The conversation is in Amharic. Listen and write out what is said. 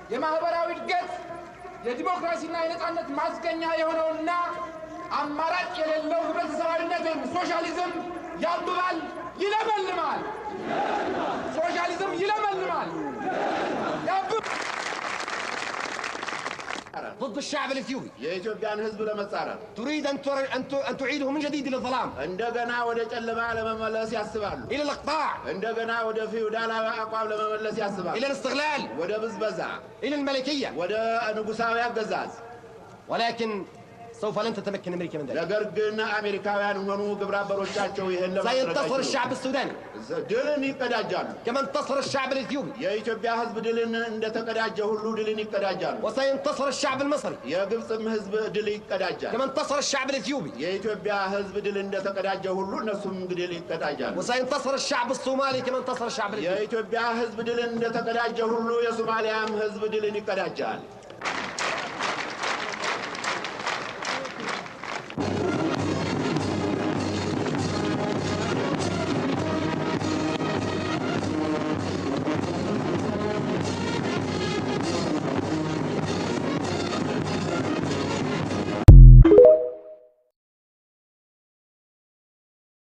የማህበራዊ እድገት የዲሞክራሲና የነጻነት ማስገኛ የሆነውና አማራጭ የሌለው ህብረተሰባዊነት ወይም ሶሻሊዝም ያብባል፣ ይለመልማል። ሶሻሊዝም ይለመልማል፣ ያብብ ضد الشعب الاثيوبي የኢትዮጵያን ሕዝብ ለመጻረር تريد ان تعيده من جديد الى الظلام እንደገና ወደ ጨለማ ለመመለስ ያስባሉ። الى الاقطاع እንደገና ወደ ፊውዳላዊ አቋም ለመመለስ ያስባሉ። الى الاستغلال ወደ ብዝበዛ፣ الى الملكيه ወደ ንጉሳዊ አገዛዝ። ولكن سوف لن تتمكن امريكا من ذلك. ነገር ግን አሜሪካውያን ሆኑ ግብረ አበሮቻቸው ይህን ለማድረግ سينتصر አይችሉም። الشعب السوداني ድልን ይቀዳጃሉ። كما انتصر الشعب الاثيوبي የኢትዮጵያ ሕዝብ ድልን እንደተቀዳጀ ሁሉ ድልን ይቀዳጃሉ። وسينتصر الشعب المصري የግብፅም ሕዝብ ድል ይቀዳጃል። كما انتصر الشعب الاثيوبي የኢትዮጵያ ሕዝብ ድል እንደተቀዳጀ ሁሉ እነሱም ድል ይቀዳጃሉ። وسينتصر الشعب الصومالي كما انتصر الشعب الاثيوبي. የኢትዮጵያ ሕዝብ ድልን እንደተቀዳጀ ሁሉ የሶማሊያም ሕዝብ ድልን ይቀዳጃል።